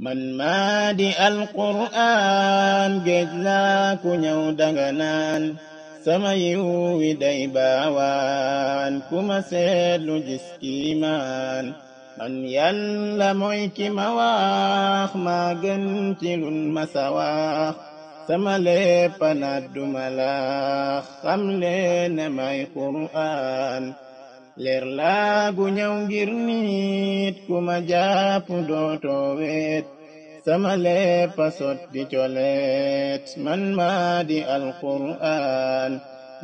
man maa di alqur'aan géej laa ku ñëw danga naan sama yiw wi day baawaan ku ma seetlu gis kiimaan man yàlla mooy ki ma wax maa gën ci lun masa wax sama léppa na duma la xam leen ne may qur'aan leer laa gu ñëw ngir nit ku ma jàpp dootoo weet sama léppa sotti coleet man maa di alqur'aan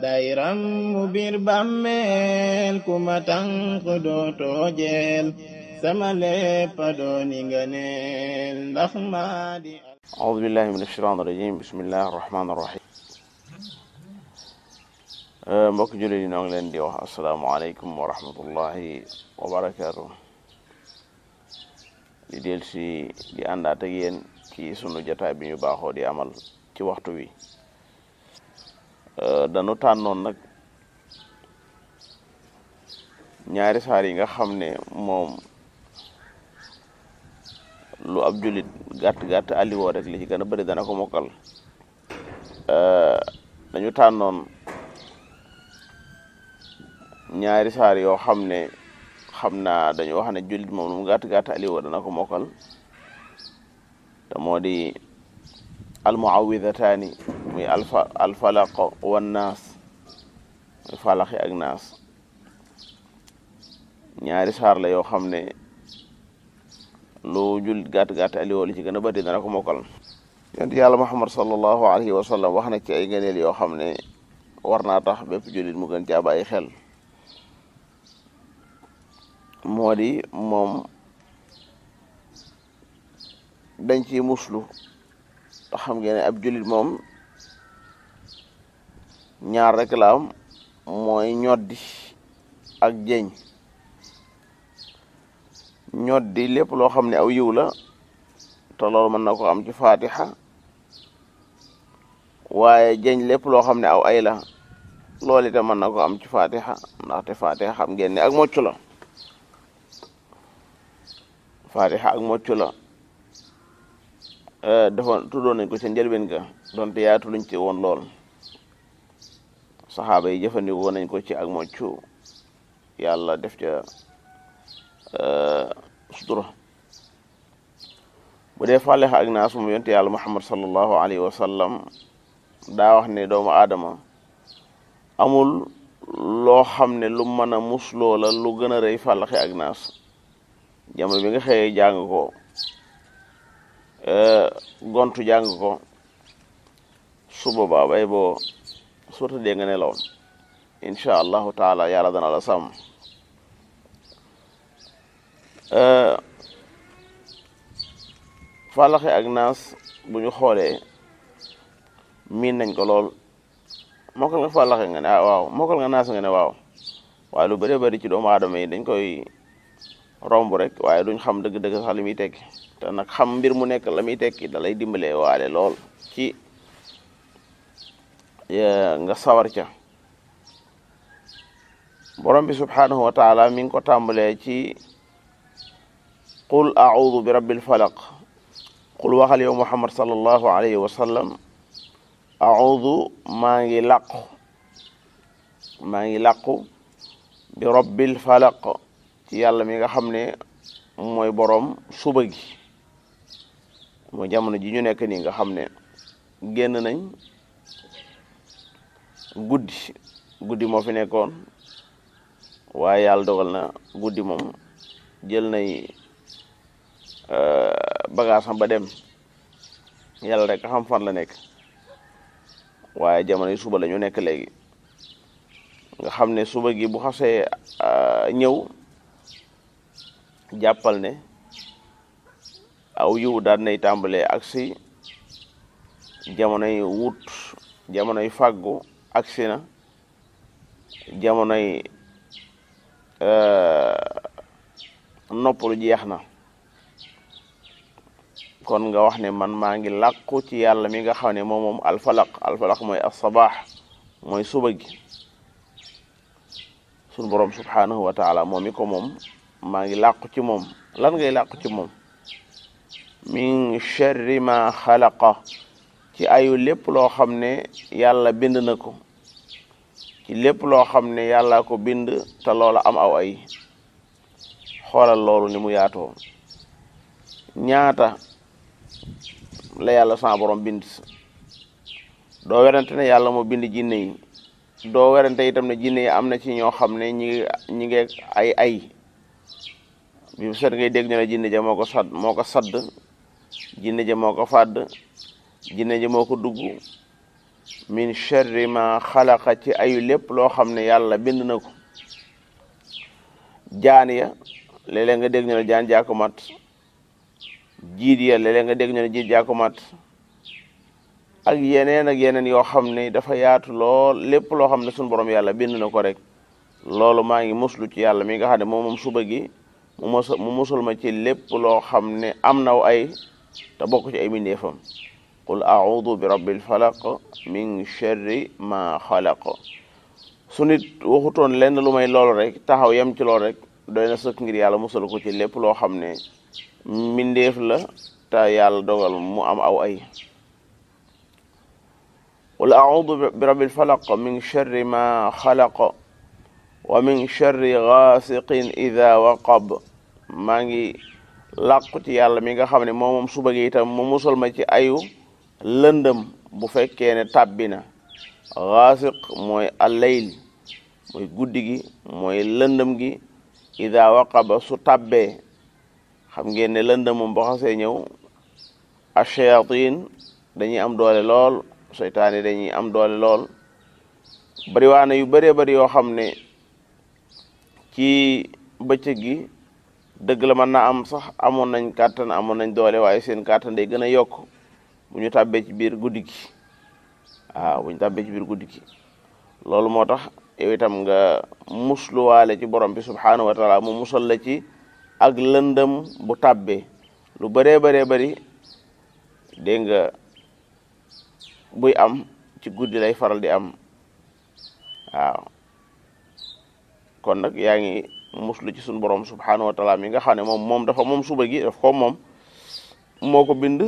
dayram mu bir bàmmeel ku ma tànk dootoo jeel sama léppa dooni nganeel ndax maa di أعوذ بالله من الشيطان الرجيم بسم الله الرحمن الرحيم mbokk jullit yi noo ngi leen di wax asalaamaaleykum wa rahmatullahi wa barakaatu di del si di àndaat ak yéen ci sunu jotaay bi ñu baaxoo di amal ci waxtu wi dañu tànnoon nag ñaari saar yi nga xam ne moom lu ab jullit gàtt aliwoo rek li ci gën a bari dana ko mokkal dañu tànnoon ñaari saar yoo xam ne xam naa dañu wax ne jullit moom lu mu gàtt aliwoo dana ko mokkal te moo di almuawidataani muy alfalaq wan naas muy falaxi ak naas ñaari saar la yoo xam ne lu jullit gàtt aliwoo li ci gën a bari dana ko mokkal yonent yàlla Muhammad sallallahu alayhi wa sallam wax na ci ay ngëneel yoo xam ne war naa tax bépp jullit mu gën caa bàyyi xel moo di moom dañ ci muslu te xam ngeen ne ab jullit moom ñaar rek la am mooy ñoddi ak jeñ ñoddi lépp loo xam ne aw yiw la te loolu mën na ko am ci fatiha waaye jeñ lépp loo xam ne aw ay la loolu itam mën na ko am ci fatiha ndaxte fatiha xam ngeen ne ak mocc la fatiha ak mocc la dafa tuddoon nañ ko ca njëlbeen ga donte yaatu luñ ci woon lool saxaaba yi jëfandikoo nañ ko ci ak mocc yàlla def ca sutura bu dee fàlexa ak naas moom yonte yàlla Muhammad sallallahu alayhi wa sallam daa wax ne doomu aadama amul loo xam ne lu mën a musloo la lu gën a rëy fàlexe ak naas jamono bi nga xëyee jàng ko gontu jàng ko suba ba bay boo surta dee nga nelaw insha allahu taala yàlla dana la sàmm fàllaxe ak naas bu ñu xoolee miin nañ ko lool mokkal nga fàllaxe nga ne waaw mokkal nga naas nga ne waaw waaye lu bëree bëri ci doomu aadama yi dañ koy romb rek waaye duñ xam dëgg-dëgg sax li muy tekki te nag xam mbir mu nekk la muy tekki da lay dimbalee waale lool ci nga sawar ca borom bi subhanahu wa taala mi ngi ko tàmbalee ci qul a'udhu bi rabbil falaq qul waxal yow Muhammad sallallahu alayhi wa sallam a'udhu maa ngi làqu bi rabbil falaq ci yàlla mi nga xam ne mooy boroom suba gi mooy jamono ji ñu nekk nii nga xam ne génn nañ guddi moo fi nekkoon waaye yàlla dogal na guddi moom jël nay bagage am ba dem yàlla rek xam fan la nekk waaye jamono yi suba la ñu nekk léegi nga xam ne suba gi bu xasee ñëw jàppal ne aw yiw daan nay tàmbalee aksi jamonoy wut jamonoy fàggu aksi na jamonoy noppalu jeex na kon nga wax ne man maa ngi làqu ci yàlla mi nga xam ne moom alfalaq mooy as-sabaax mooy suba gi sun borom subhanahu wa taala moom mi ko moom maa ngi làqu ci moom lan ngay làqu ci moom min sharri ma xalaqa ci ayu lépp loo xam ne yàlla bind na ko ci lépp loo xam ne yàlla ko bind te loola am aw ay xoolal loolu ni mu yaatoo ñaata la yàlla sa borom bind doo werante ne yàlla moo bind jinne yi doo werante itam ne jinne yi am na ci ñoo xam ne ñi ngi ay bi bu set ngay dégg ñu ne jinne ja moo ko sadd jinne ja moo ko fàdd jinne ja moo ko dugg min sharri ma xalaqa ci ayu lépp loo xam ne yàlla bind na ko jaan ya léeg-léeg nga dégg ñu ne jaan jaa ko mat jiit ya léeg-léeg nga dégg ñu ne jiit jaa ko mat ak yeneen yoo xam ne dafa yaatu lool lépp loo xam ne suñu borom yàlla bind na ko rek loolu maa ngi muslu ci yàlla mi nga xam ne moom suba gi mu musul ma ci lépp loo xam ne am naw ay te bokk ci ay mindeefam qul a'udhu bi rabbil falaq min sharri ma xalaq su nit waxutoon lenn lu may loolu rek taxaw yem ci loolu rek doy na sëkk ngir yàlla musal ko ci lépp loo xam ne mindeef la te yàlla dogal mu am aw ay qul a'udhu bi rabbil falaq min sharri ma xalaq wa min sharri ghasiqin idha waqab maa ngi làqu ci yàlla mi nga xam ne moom suba gi itam mu musal ma ci ayu lëndëm bu fekkee ne tàbbi na ghasiq mooy al-layl mooy guddi gi mooy lëndëm gi idha waqaba su tàbbee xam ngeen ne lëndëm moom boo xasee ñëw ash-shayatin dañuy am doole lool seytaane dañuy am doole lool bariwaana yu bëree bëri yoo xam ne ci bëccëg gi dëgg la mën naa am sax amoon nañ kàttan amoon nañ doole waaye seen kàttan day gën a yokk bu ñu tàbbee ci biir guddi gi waaw bu ñu tàbbee ci biir guddi gi loolu moo tax yow itam nga musluwaale ci borom bi subhanahu wa taala mu musal la ci ak lëndëm bu tàbbee lu bëree bëri dégg nga buy am ci guddi lay faral di am waaw kon nag yaa ngi muslu ci suñu borom subhanahu wa taala mi nga xam ne moom dafa moom suba gi daf ko moom moo ko bind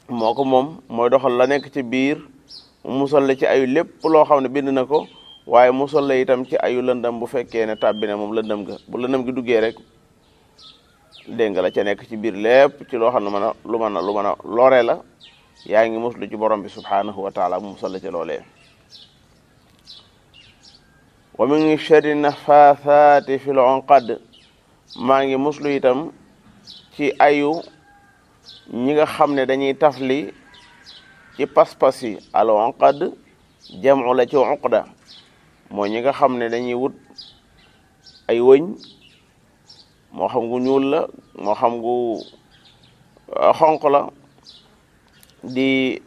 moo ko moom mooy doxal la nekk ci biir musal la ci ayu lépp loo xam ne bind na ko waaye musal la itam ci ayu lëndëm bu fekkee ne tàbbi ne moom lëndëm ga bu lëndëm gi duggee rek dégg nga la ca nekk ci biir lépp ci loo xam ne lu mën a lore la yaa ngi muslu ci borom bi subhanahu wa taala mu musal la ci loolee wa min sharri nafathati fil uqad maa ngi muslu itam ci ayu ñi nga xam ne dañuy tafli ci pas-pas yi al uqad jam'u la ci uqda mooy ñi nga xam ne dañuy wut ay wëñ moo xam gu ñuul la moo xam gu xonq la di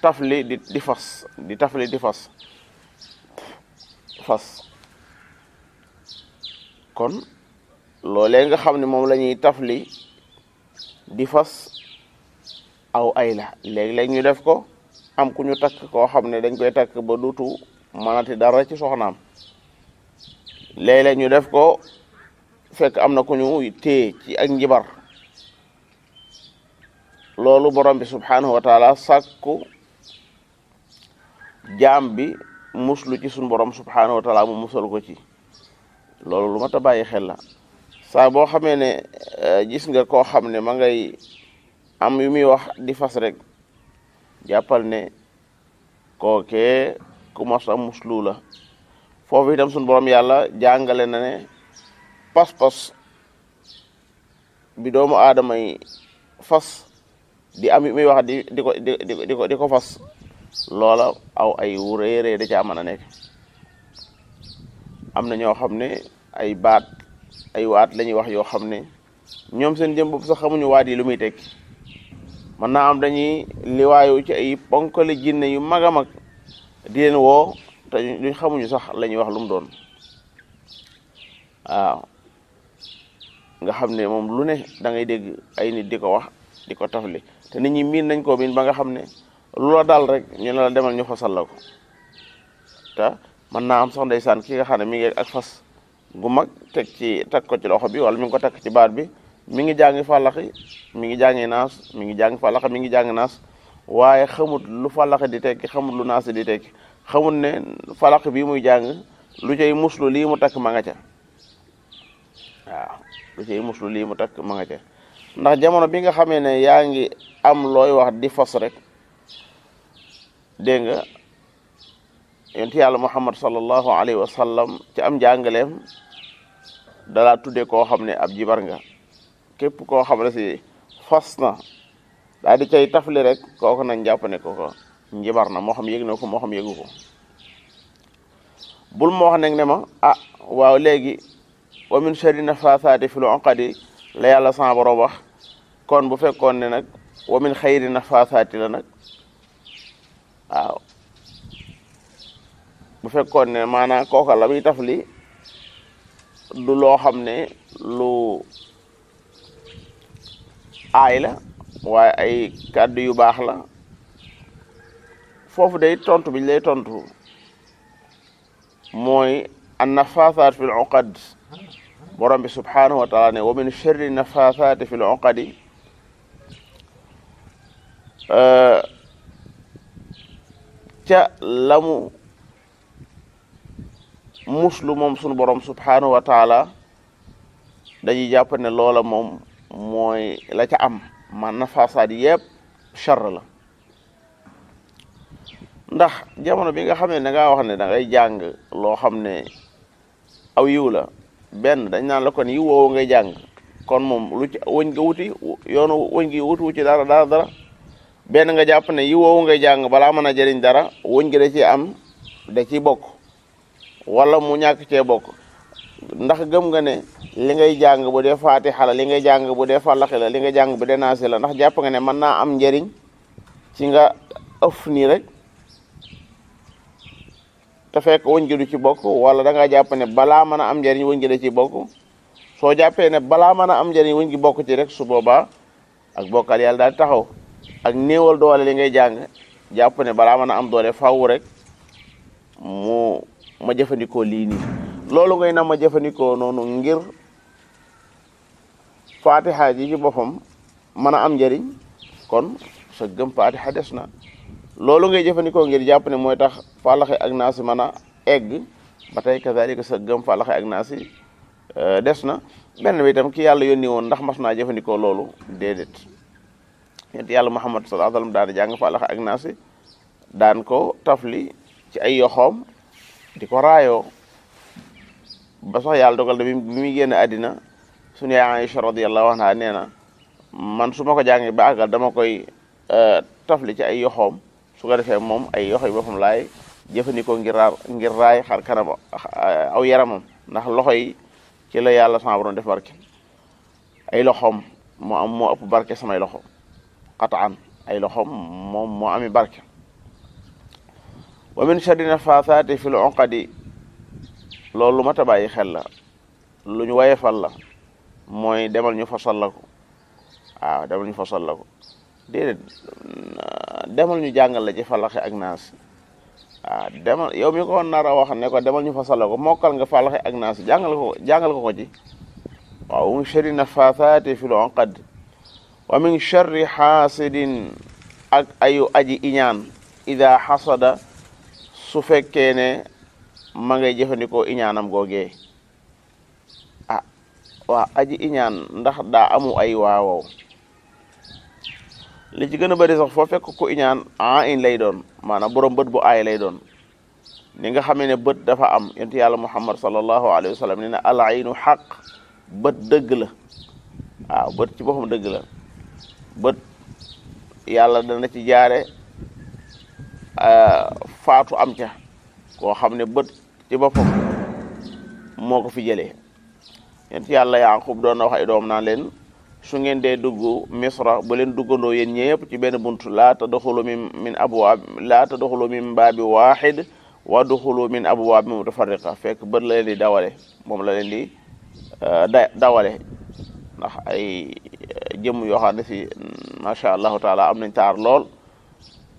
tafli di fas di tafli di fas kon loolee nga xam ne moom la ñuy tafli di fas aw ay la léeg-léeg ñu def ko am ku ñu takk koo xam ne dañ koy takk ba duutu mënati dara ci soxnaam léeg-léeg ñu def ko fekk am na ku ñu téye ci ak njibar loolu borom bi subhanahu wa taala sàkku jaam bi muslu ci suñu borom subhanahu wa taala mu musal ko ci loolu lu mat a bàyyi xel la saa boo xamee ne gis nga koo xam ne ma ngay am yu muy wax di fas rek jàppal ne kookee ku mos a muslu la foofu itam suñu borom yàlla jàngale na ne pas-pas bi doomu aadama yi fas di am yu muy wax di ko fas loola aw ay wu rëy da caa mën a nekk am na ñoo xam ne ay waat la ñuy wax yoo xam ne ñoom seen jëm bopp sax xamuñu waat yi lu muy tekki mën naa am dañuy liwaayu ci ay ponkali jinne yu mag a mag di leen woo te duñ xamuñu sax la ñuy wax lu mu doon waaw nga xam ne moom lu ne da ngay dégg ay nit di ko wax di ko tafli te nit ñi miin nañ koo miin ba nga xam ne lu la dal rek ñu ne la demal ñu fasal la ko te mën naa am sax ndeysaan ki nga xam ne mi ngi ak fas gu mag teg ko ci loxo bi wala mi ngi ko takk ci baat bi mi ngi jàngi fàllaxi mi ngi jàngi naas mi ngi jàngi fàllaxi mi ngi jàngi naas waaye xamut lu fàllaxi di tekki xamut lu naas di tekki xamut ne fàllaxi bii muy jàng lu cay muslu lii mu takk ma nga ca waaw lu cay muslu lii mu takk ma nga ca ndax jamono bi nga xamee ne yaa ngi am looy wax di fas rek dégg nga yonent yàlla Muhammad sallallahu alayhi wa sallam ci am jàngaleem dalaa tudde koo xam ne ab jibar nga képp koo xam ne si fas na daa di cay tafli rek kooku nañ jàpp ne ko njibar na moo xam yëg na ko moo xam yëgu ko bul ma wax nag ne ma ah waaw léegi wa min sharri nafasaati fil uqadi la yàlla sama borom wax kon bu fekkoon ne nag wa min xayri nafasaati la nag waaw bu fekkoon ne maanaam kooka la muy tafli du loo xam ne lu aay la waaye ay kàddu yu baax la foofu day tontu biñ lay tontu mooy an nafasaat fil uqad borom bi subhanahu wa taala ne wa min sharri nafasaati fil uqadi ca lamu muslu moom sunu borom subhanahu wa taala dañuy jàpp ne loola moom mooy la ca am man nafasaat yëpp char la ndax jamono bi nga xam ne da ngaa wax ne da ngay jàng loo xam ne aw yiw la benn dañ naan la kon yiw woowu ngay jàng kon moom lu ci wëñ nga wuti yoonu wëñ gi wuti wu ci dara benn nga jàpp ne yiw woowu ngay jàng balaa mën a jëriñ dara wëñ gi da ciy am da ciy bokk wala mu ñàkk cee bokk ndax gëm nga ne li ngay jàng bu dee faatixa la li ngay jàng bu dee fàllaxi la li ngay jàng bu dee naasi la ndax jàpp nga ne mën naa am njëriñ ci nga ëf nii rek te fekk wëñ gi du ci bokk wala da ngaa jàpp ne balaa mën a am njëriñ wëñ gi da ci bokk soo jàppee ne balaa mën a am njëriñ wëñ gi bokk ci rek su boobaa ak bokkal yàlla daal di taxaw ak néewal doole li ngay jàng jàpp ne balaa mën a am doole faaw rek ma jëfandikoo lii nii loolu ngay na ma jëfandikoo noonu ngir fatiha ji ci boppam mën a am njëriñ kon sa gëm fatiha des na loolu ngay jëfandikoo ngir jàpp ne mooy tax fàllaxe ak naasi mën a egg ba tey kazalika sa gëm fàllaxe ak naasi des na benn bi itam ki yàlla yónni woon ndax mas naa jëfandikoo loolu déedéet yonent yàlla Muhammad sallallahu alayhi wa sallam daan jàng fàllaxe ak naasi daan ko tafli ci ay yoxoom di ko raayoo ba sax yàlla dogal na bi muy génn àddina suñu yaay Aïcha radiyallahu anha nee na man su ma ko jàngee ba àggal dama koy tafli ci ay yoxoom su ko defee moom ay yoxo yi boppam laay jëfandikoo ngir raay xar kanam aw yaramam ndax loxo yi ci la yàlla sama borom def barke ay loxoom moo ëpp barke samay loxo qataan ay loxoom moom moo ami barke wa min sharri nafasaati fil uqadi loolu ma ta bàyyi xel la lu ñu wayefal la mooy demal ñu fasal la ko waaw demal ñu fasal la ko déedéet demal ñu jàngal la ci falaxe ak naas waaw demal yow mi ko nar a wax ne ko demal ñu fasal la ko mokkal nga falaxe ak naas jàngal ko ci waaw wa min sharri nafasaati fil uqad wa min sharri xaasidin ak ayu aji iñaan ida xasada su fekkee ne ma ngay jëfandikoo iñaanam googee ah waa aji iñaan ndax daa amu ay waawow li ci gën a bëri sax foo fekk ku iñaan in lay doon maanaam borom bët bu aay lay doon ni nga xamee ne bët dafa am yonent yàlla Muhammad sallallahu alayhi wa sallam nee na al aynu xaq bët dëgg la waaw bët ci boppam dëgg la bët yàlla dana ci jaare faatu am ca koo xam ne bët ci boppam moo ko fi jëlee yent yàlla Yaaqub doon na wax ay doom naan leen su ngeen dee dugg Misra bu leen duggandoo yéen ñëpp ci benn buntu laa tadxulu min baabi waaxid wa duxulu min abwaab mutafarriqa fekk bët la leen di dawale moom la leen di dawale ndax ay jëm yoo xam ne si macha allahu taala am nañ taar lool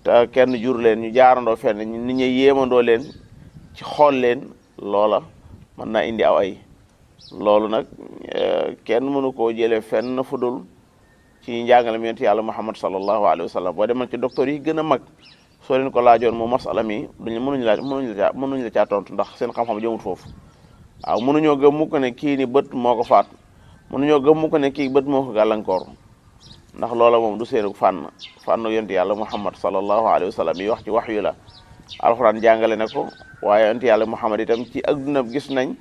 te kenn jur leen ñu jaarandoo fenn nit ñi yéemandoo leen ci xool leen loola mën naa indi aw ay loolu nag kenn mënu koo jëlee fenn fudul ci njàngalem yonent yàlla Muhammad sallallahu alayhi wa sallam boo demal ci docteur yi gën a mag soo leen ko laajoon moom masala mi duñu mënuñu la caa tontu ndax seen xam-xam jëmut foofu waaw mënuñoo gëm mu ko ne kii ni bët moo ko faat mënuñoo gëm mu ko ne kii bët moo ko gàllankoor ndax loola moom du seenu fànn yonent yàlla Muhammad sallallahu alayhi wa sallam yi wax ci wax yu la alxuraan jàngale na ko waaye yonent yàlla Muhammad itam ci adduna gis nañ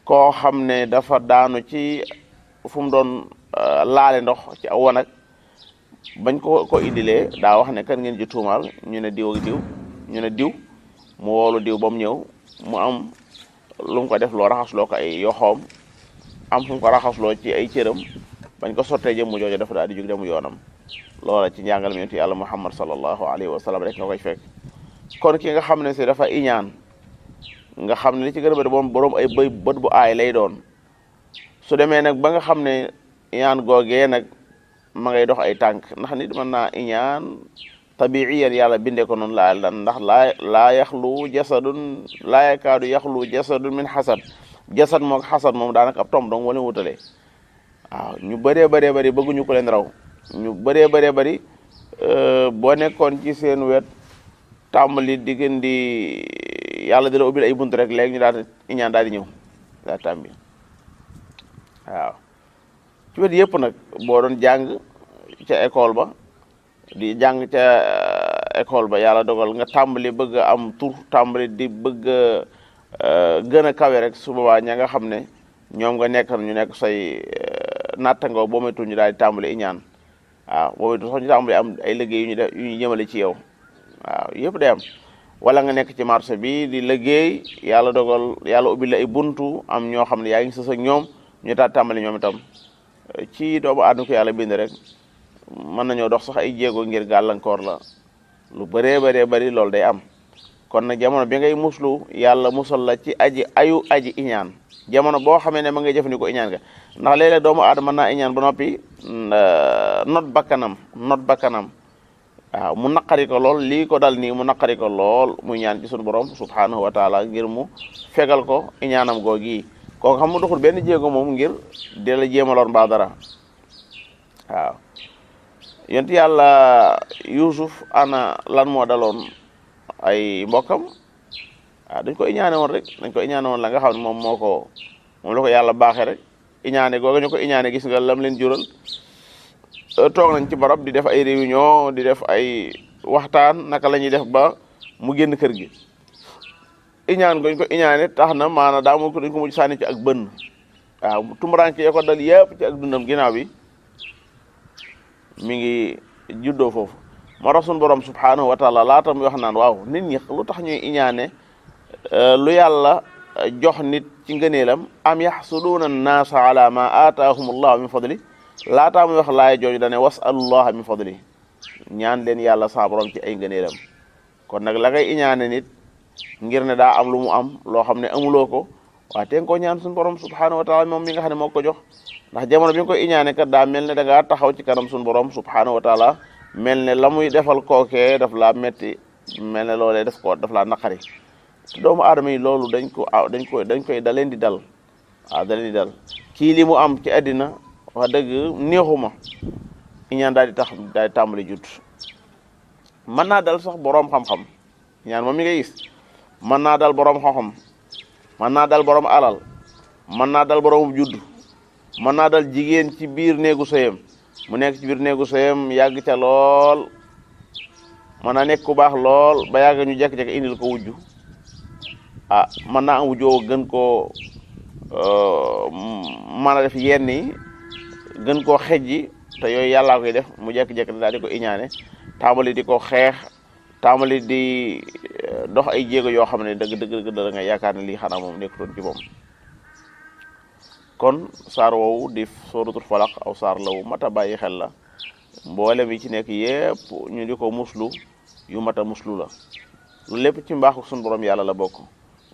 koo xam ne dafa daanu ci fu mu doon laale ndox ci aw wanag bañ ko indilee daa wax ne kan ngeen ji tuumaal ñu ne diw ak diw ñu ne diw mu woolu diw ba mu ñëw mu am lu mu ko def loo raxasloo ko ay yoxoom am fu mu ko raxasloo ci ay cëram bañ ko sottee jëm mu joojo dafa daal di jóg demu yoonam loola ci njàngal mi yonent yàlla Muhammad sallallahu alayhi wa sallam rek nga koy fekk kon ki nga xam ne si dafa iñaan nga xam ne li ci gën a bëri borom ay bët bu aay lay doon su demee nag ba nga xam ne iñaan googee nag ma ngay dox ay tànk ndax nit mën naa iñaan tabiiyan yàlla bindee ko noonu ndax laa yaxlu jasadun laa yakaadu yaxlu jasadun min xasad jasad moog xasad moom daanaka ab tom dong wala wutalee waaw ñu bëree bëri bëgguñu ko leen raw ñu bëree bëri boo nekkoon ci seen wet tàmbali di yàlla di la ubbil ay bunt rek léegi ñu daal iñaan daal di ñëw daal tàmbi waaw ci wet yëpp nag boo doon jàng ca école ba di jàng ca école ba yàlla dogal nga tàmbali bëgg a am tur tàmbali di bëgg a gën a kawe rek su boobaa ña nga xam ne ñoom nga nekk ñu nekk say nattangoo boo moytuwul ñu daal di tàmbali iñaan waaw boo moytuwul sax ñu tàmbali am ay liggéey yu ñu jëmale ci yow waaw yëpp day am wala nga nekk ci marché bi di liggéey yàlla dogal yàlla ubbi la ay buntu am ñoo xam ne yaa ngi sës ak ñoom ñu daal tàmbali ñoom itam ci doomu aadama ko yàlla bind rek mën nañoo dox sax ay jéego ngir gàllankoor la lu bëree bëri loolu day am kon nag jamono bi ngay muslu yàlla musal la ci aji iñaan jamono boo xamee ne ma ngay jëfandikoo iñaan ga ndax léeg-léeg doomu aadama mën naa iñaan ba noppi not bakkanam waaw mu naqari ko lool lii ko dal nii mu naqari ko lool muy ñaan ci sunu borom subhanahu wa taala ngir mu fegal ko iñaanam googi kooku xam mu doxul benn jéego moom ngir di la jéem a lor mbaa dara waaw yonent yàlla Yuusuf ana lan moo daloon ay mbokkam waaw dañ ko iñaane woon rek la nga xam ne moom la ko yàlla baaxee rek iñaane googa ñu ko iñaane gis nga lam leen jural toog nañ ci barab di def ay réunion di def ay waxtaan naka la ñuy def ba mu génn kër gi iñaan goñ ko iñaane tax na maanaam daa mu ko dañ ko mujj sànni ci ak bënn waaw tumuranke yo ko dal yëpp ci ak dundam ginnaaw bi mi ngi juddoo foofu moo tax suñu borom subhanahu wa taala laata muy wax naan waaw nit ñi lu tax ñuy iñaane lu yàlla jox nit ci ngëneelam am yaxsuduuna annaasa ala ma aataahum allahu min fadli laataa muy wax laay jooju dane wasalullaha min fadli ñaan leen yàlla sa borom ci ay ngëneelam kon nag la ngay iñaane nit ngir ne daa am lu mu am loo xam ne amuloo ko waaye te nga ko ñaan suñu borom subhanahu wa taala moom mi nga xam ne moo ko jox ndax jamono bi nga koy iñaane kat daa mel ne da ngaa taxaw ci kanam suñu borom subhanahu wa taala mel ne la muy defal kookee daf laa metti mel ne loolee daf laa naqari doomu aadama yi loolu dañ koy da leen di dal waaw da leen di dal kii li mu am ci àddina wax dëgg neexuma iñaan daal di tàmbali jut mën naa dal sax boroom xam-xam iñaan moom mi ngay gis mën naa dal boroom xam-xam mën naa dal boroom alal mën naa dal boroom judd mën naa dal jigéen ci biir néegu sëyam mu nekk ci biir néegu sëyam yàgg ca lool mën naa nekk ku baax lool ba yàgg ñu jekk-jekk indil ko wujju mën naa am wujjoo gën koo mën a def yenn yi gën koo xejji te yooyu yàllaa koy def mu jekk-jekk daal di ko iñaane tàmbali di ko xeex tàmbali di dox ay jéego yoo xam ne dëgg da nga yaakaar ne lii xanaa moom nekkutoon ci moom kon saar woowu di suratul falaq aw saar lawu mata bàyyi xel la mboolem yi ci nekk yépp ñu di ko muslu yu mata muslu la lu lépp ci mbaaxu suñu borom yàlla la bokk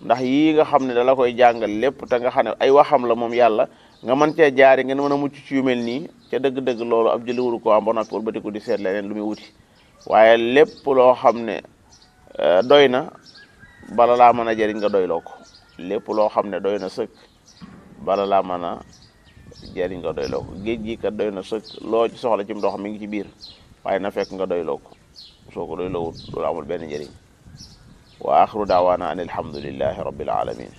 ndax yii nga xam ne dala koy jàngal lépp te nga xam ne ay waxam la moom yàlla nga mën cee jaari ngeen mën a mucc ci yu mel nii ca dëgg-dëgg loolu ab jëli wuru ko am ba noppi wala ko di seet leneen lu muy wuti waaye lépp loo xam ne doy na bala laa mën a jëriñ nga doyloo ko lépp loo xam ne doy na sëkk bala laa mën a jariñ nga doyloo ko géej gi kat doy na sëkk loo ci soxla ci ndox mi ngi ci biir waaye na fekk nga doyloo ko soo ko doyloowut loolu amul benn njëriñ wa axiru daawaana an alhamdulillahi rabbil alamin